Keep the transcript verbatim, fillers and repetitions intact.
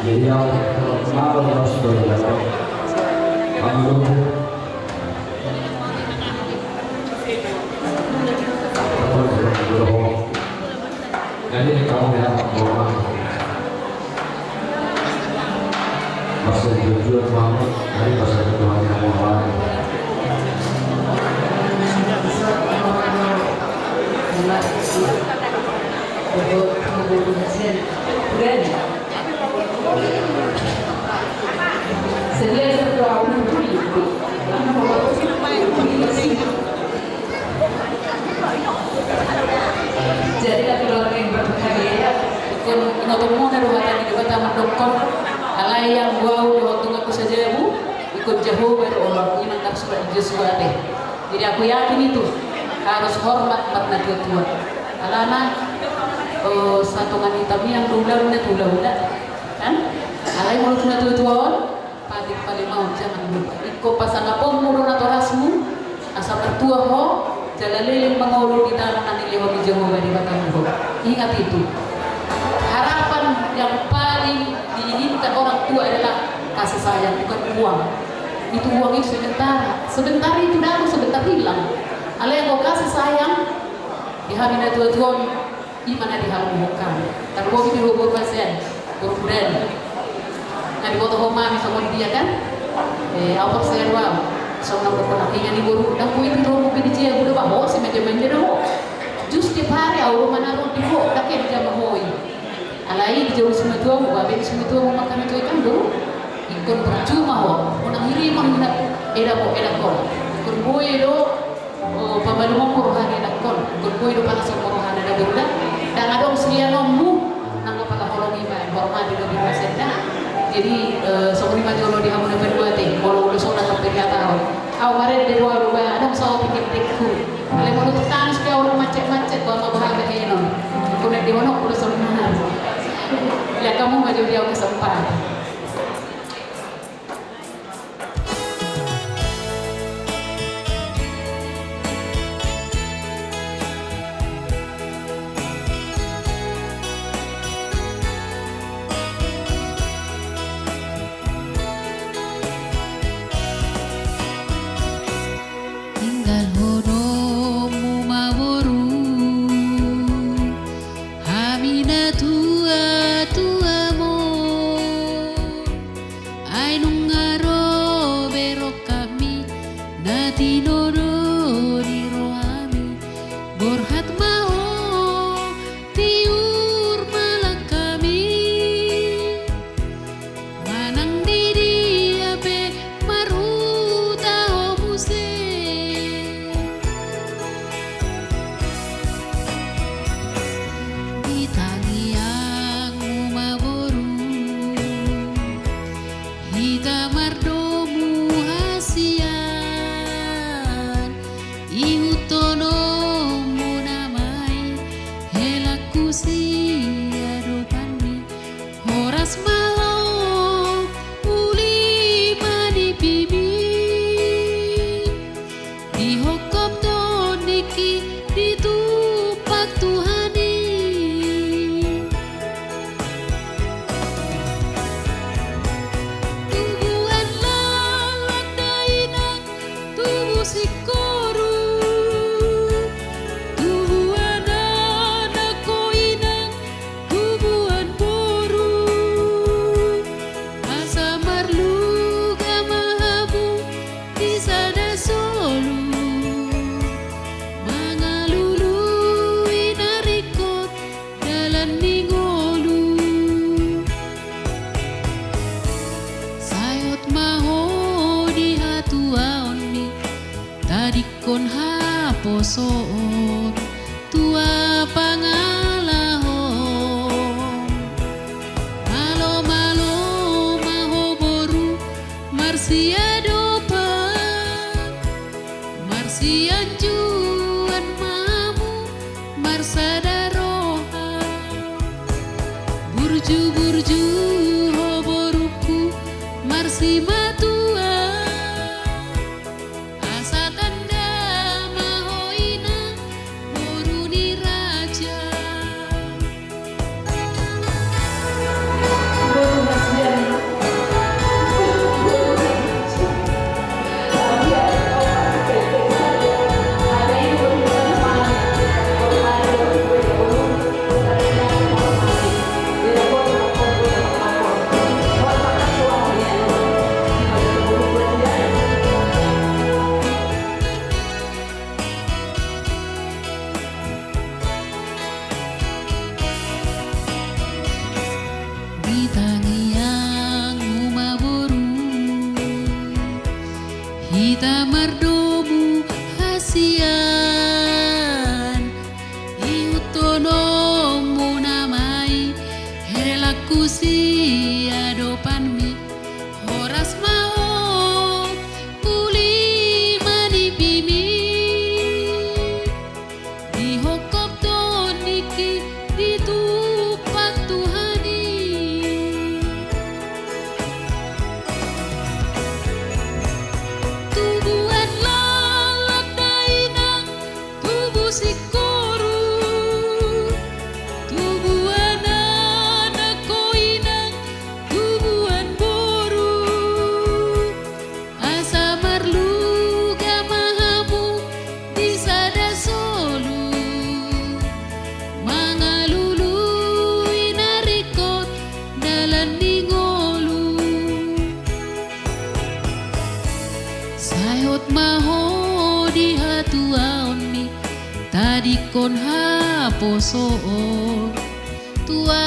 Jadi, au, kalau mau, harus belajar. Kamu dulu. Jadi, kamu yang mau. Masa jujur, mau. Jadi, masa jujur, mau. Udah. Jadi, keluarga yang berbahagia, ingkon ingotonmuna do hata ni Debata mandokkon, alai anggo au dohot donganku sajabu, ingkon Jahowa do olor, inang, tarsurat di Josua ate. Jadi, aku yakin itu harus hormat pada natuatua. Alana, eh, satongan ni tamiang do ulaonna tu ulaonna. Kan? Alai molo tu natuatua on, patik palimaon, jangan lupa. Ingkon pasangaponmu do natorasmu, asa martua ho, jala leleng mangolu di tano na nilehon ni Jahowa Debatam ho. Ingat itu. Harapan yang paling diinginkan orang tua adalah kasih sayang, bukan uang. Itu uang itu sementara. Sebentar itu datang, sebentar hilang. Alai anggo kasih sayang, di hami natuatua on, ima na dihaluhon hami. Tarlumobi di boru Basean, boru Pudari. Na diboto ho ma hami songon dia kan? Eh, au porsea do au. Songon na boru na, ingan ni boru, ndang boi tu domu pidi cia, udah bah, ho, si manja-manja do ho. Jus tiap hari, au do manaruhon di ho, ndang kerja ma ho i. Alai dijou simatuamu, babe ni simatuamu, maka na joikan do. Ingkon percuma ho, unang hirimon na, eda ho, eda ho. Ingkon boi do. O, pamalumonmu rohana, ingkon boi do palasonmu rohana, da boru da. Ndang adong sulianonmu, nanggo pala holong i ma, hormati do binasen da. Jadi, eh, songon i ma jolo di hamu na paduahon ate, molo ulos on na tong pe dihatahon. Au marende do au do ba, adong saotik endengku. Alai molo tu tanus pe au na mancet-mancet, ba ma bahagia henon. Ingkon endehononku do songon i. Ia hamu ma jolo di au kesempatan. Tinggalhononmu ma boru, hami na tuatuamon. Ai nunga ro be rohami, na tinodo ni rohami, borhat ma ho, tiur ma langkami. Manang di dia pe marhuta ho muse. Di tangiangmu ma boru, hita mardomu hasian, ihuthononmuna ma i, helangku siadopanmi, horas ma ho, uli ma nipimi. Dihophop tondingki, ditumpak Tuhan i. Tubuan laklak da inang, tubu singkoru. Tubuan anak ho inang, tubuan boru. Asa marluga ma hamu di sada solu, mangalului na ringkot dalan ni ngolu. Sahat ma ho di hatuaonmi, tadingkon haposoon tua pangalahon. Malo, malo ma ho boru, marsiadopan, marsianjuan ma hamu, marsada roha. Burju, burju ho borungku, marsimatua. Asa tanda ma ho inang, boru ni raja. Boru raja Tangiangmu ma boru, hita mardomu hasian, ihuthononmu nama i, helangku siadopanmi, horas ma ho uli manipimi. Dihophop tondingki ditumpak Tuhan i. Tubuan laklak dainang tubu singkoru, tubuan anak ho inang, tubuan boru. Asa marluga ma hamu di sada solu, mangalului na ringkot dalan ni ngolu. Sai hot ma ho di hatuaonmi, tadingkon haposoon. Tua